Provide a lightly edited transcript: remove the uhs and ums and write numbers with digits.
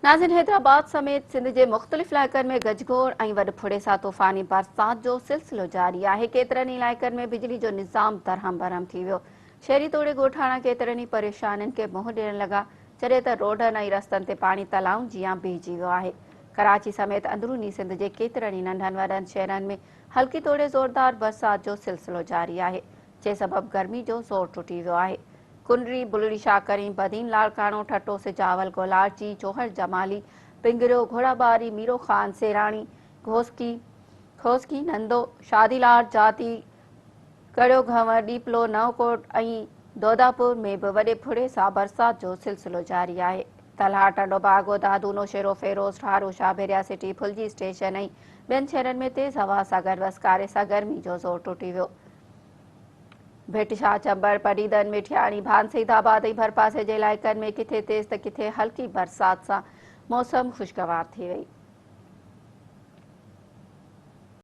ناظرين حيدرآباد سميت سنڌ جي مختلف علائقن ۾ گجگوڙ ۽ وڏ ڦڙي سان طوفاني برسات جو سلسلو جاري آهي، ڪيترن ئي علائقن ۾ بجلي جو نظام درهم برهم ٿي ويو، شهري توڙي ڳوٺاڻا ڪيترن ئي پريشانين کي منهن ڏيڻ لڳا، جڏهن ته روڊن ۽ رستن تي پاڻي تلائن جيان بيهجي ويو آهي، ڪراچي سميت اندروني سنڌ جي ڪيترن ئي ننڍن وڏن شهرن ۾ هلڪي توڙي زوردار برسات جو سلسلو جاري آهي، جنهن سبب گرمي جو زور ٽٽي ويو آهي. ڪنري، بلڙي شاهه ڪريم، بدين، لاڙڪاڻو، ٺٽو، سجاول، گولاڙچي، جوهر جمالي، پنگريو، گهوڙاٻاري، ميرو خان، سيراڻي، گهوسڪي، کوسڪي، نندو، شادي لاڙ، جاتي، ڪڙيو گهنور، ڏيپلو، نئون ڪوٽ ۽ دوداپور ۾ به وڏي ڦڙي سان برسات جو سلسلو جاري آهي. تلهار، ٽنڊو باگو، دادو، نوشهرو فيروز، ٺارو، شاهه ڀيريا سٽي، ڦلجي اسٽيشن ۽ ٻين شهرن ۾ تيز هوا سان گڏ وسڪاري سان گرمي جو زور ٽٽي ويو. ڀٽ شاهه، چمبڙ، پڊعيدن، مٺياڻي، ڀان سيد آباد ۽ ڀرپاسي جي علائقن ۾ ڪٿي تيز ته ڪٿي هلڪي برسات سان موسم خوشگوار ٿي وئي.